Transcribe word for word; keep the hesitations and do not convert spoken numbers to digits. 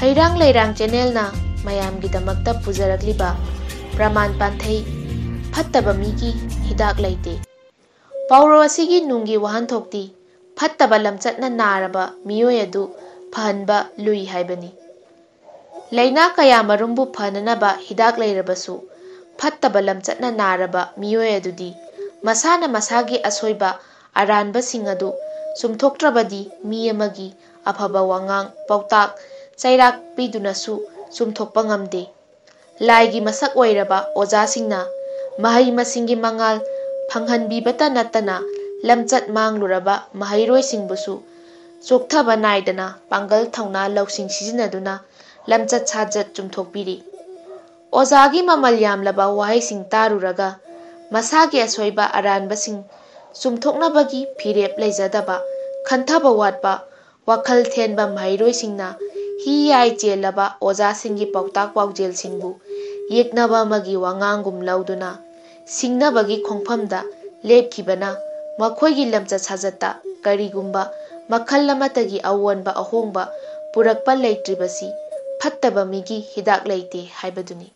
ꯍꯩꯔꯥꯡ ꯂꯩꯔꯥꯡ ꯆꯦꯅꯦꯜꯅ ꯃꯌꯥꯝꯒꯤꯗꯃꯛꯇ ꯄꯨꯖꯔꯛꯂꯤꯕ ꯄ꯭ꯔꯃꯥꯟ ꯄꯥꯟꯊꯩ, ꯐꯠꯇꯕ ꯃꯤꯒꯤ ꯍꯤꯗꯥꯛ ꯂꯩꯇꯦ꯫ ꯄꯥꯎꯔꯧ ꯑꯁꯤꯒꯤ ꯅꯨꯡꯒꯤ ꯋꯥꯍꯟꯊꯣꯛꯇꯤ, ꯐꯠꯇꯕ ꯂꯝꯆꯠꯅ ꯅꯥꯔꯕ ꯃꯤꯑꯣꯏ ꯑꯗꯨ ꯐꯍꯟꯕ ꯂꯨꯏ ꯍꯥꯏꯕꯅꯤ꯫ ꯂꯥꯏꯅꯥ ꯀꯌꯥ ꯃꯔꯨꯝꯕꯨ ꯐꯅꯅꯕ ꯍꯤꯗꯥꯛ ꯂꯩꯔꯕꯁꯨ, ꯐꯠꯇꯕ ꯂꯝꯆꯠꯅ ꯅꯥꯔꯕ ꯃꯤꯑꯣꯏ ꯑꯗꯨꯗꯤ ꯃꯁꯥꯅ ꯃꯁꯥꯒꯤ ꯑꯁꯣꯏꯕ ꯑꯔꯥꯟꯕꯁꯤꯡ ꯑꯗꯨ ꯆꯨꯝꯊꯣꯛꯇ꯭ꯔꯕꯗꯤ ꯃꯤ ꯑꯃꯒꯤ ꯑꯐꯕ ꯋꯥꯉꯥꯡ, ꯄꯥꯎꯇꯥꯛ, ꯆꯩꯔꯥꯛ ꯄꯤꯗꯨꯅꯁꯨ ꯆꯨꯝꯊꯣꯛꯄ ꯉꯝꯗꯦ꯫ ꯂꯥꯏꯒꯤ ꯃꯁꯛ ꯑꯣꯏꯔꯕ ꯑꯣꯖꯥꯁꯤꯡꯅ ꯃꯍꯩ ꯃꯁꯤꯡꯒꯤ ꯃꯉꯥꯜ ꯐꯪꯍꯟꯕꯤꯕꯇ ꯅꯠꯇꯅ, ꯂꯝꯆꯠ ꯃꯥꯡꯂꯨꯔꯕ ꯃꯍꯩꯔꯣꯏꯁꯤꯡꯕꯨꯁꯨ ꯆꯣꯛꯊꯕ ꯅꯥꯏꯗꯅ ꯄꯥꯡꯒꯜ ꯊꯧꯅꯥ ꯂꯧꯁꯤꯡ ꯁꯤꯖꯤꯟꯅꯗꯨꯅ ꯂꯝꯆꯠ ꯁꯥꯖꯠ ꯆꯨꯝꯊꯣꯛꯄꯤꯔꯤ꯫ ꯑꯣꯖꯥꯒꯤ ꯃꯃꯜ ꯌꯥꯝꯂꯕ ꯋꯥꯍꯩꯁꯤꯡ ꯇꯥꯔꯨꯔꯒ, ꯃꯁꯥꯒꯤ ꯑꯁꯣꯏꯕ ꯑꯔꯥꯟꯕꯁꯤꯡ ꯆꯨꯝꯊꯣꯛꯅꯕꯒꯤ ꯐꯤꯔꯦꯞ ꯂꯩꯖꯗꯕ, ꯈꯟꯊꯕ ꯋꯥꯠꯄ, ꯋꯥꯈꯜ ꯊꯦꯟꯕ ꯃꯍꯩꯔꯣꯏꯁꯤꯡꯅ ꯍꯤ ꯌꯥꯏ ꯆꯦꯜꯂꯕ ꯑꯣꯖꯥꯁꯤꯡꯒꯤ ꯄꯥꯎꯇꯥꯛ ꯄꯥꯎꯖꯦꯜꯁꯤꯡꯕꯨ ꯌꯦꯛꯅꯕ ꯑꯃꯒꯤ ꯋꯥꯉꯥꯡꯒꯨꯝ ꯂꯧꯗꯨꯅ ꯁꯤꯡꯅꯕꯒꯤ ꯈꯣꯡꯐꯝꯗ ꯂꯦꯞꯈꯤꯕꯅ, ꯃꯈꯣꯏꯒꯤ ꯂꯝꯆꯠ ꯁꯥꯖꯠꯇ ꯀꯔꯤꯒꯨꯝꯕ ꯃꯈꯜ ꯑꯃꯠꯇꯒꯤ ꯑꯑꯣꯟꯕ ꯑꯍꯣꯡꯕ ꯄꯨꯔꯛꯄ ꯂꯩꯇ꯭ꯔꯤꯕꯁꯤ ꯐꯠꯇꯕ ꯃꯤꯒꯤ ꯍꯤꯗꯥꯛ ꯂꯩꯇꯦ ꯍꯥꯏꯕꯗꯨꯅꯤ꯫